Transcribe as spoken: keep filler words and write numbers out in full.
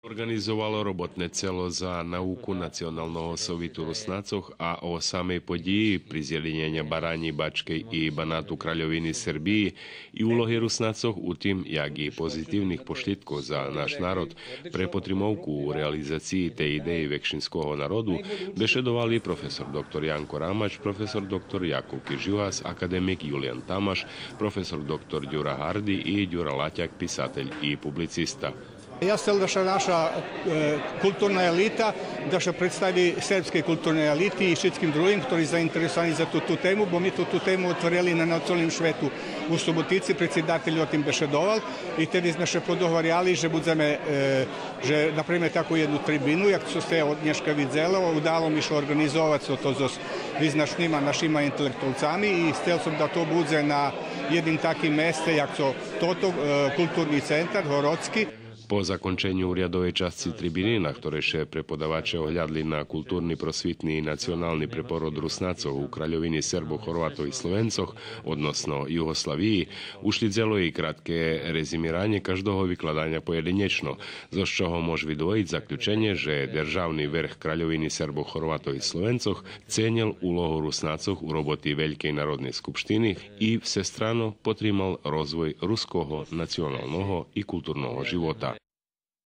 Орґанизовало роботне цело за науку Националного совиту Руснацох, а о самей подїї призєдинєня Баранї, Бачкей и Банату Кральовини Сербиї и улоги Руснацох у тим, як и позитивних пошлїдкох за наш народ пре потримовку у реализациї тей идеї векшинского народу, бешедовали професор доктор Янко Рамач, професор доктор Яков Киржугас, академик Юлиян Тамаш, професор доктор Дюра Гарди и Дюра Латяк, писатель и публициста. Я сцел да ше наша, е, културна елита, да ше представи сербскей културней елити и шицким другим хтори заинтересовани за ту, ту тему, бо ми ту, ту тему отворели на националним швету у Суботици, предсидатель о тим бешедовал и теди зме ше подоговоряли же будземе, е, же направиме таку єдну трибину, як цо сце од нєшка видзели, удало ми ше орґанизовац то зоз визначнима нашима интелектуалцами и сцел сом да то будзе на єдним таким месце, як цо тото, е, културни центар городски. По законченю урядовей часци трибини, на хторей ше преподаваче оглядли на културни, просвитни и национални препород Руснацох у Кральовини Сербох, Горватох и Словенцох, односно Югославиї, ушлїдзело и кратке резимиранє каждого викладаня поєдинєчно, зоз чого мож видвоїц заключенє же державни верх Кральовини Сербох, Горватох и Словенцох ценєл улогу Руснацох у роботи Велькей народней скупштини и всестрано потримал розвой руского националного и културного живота.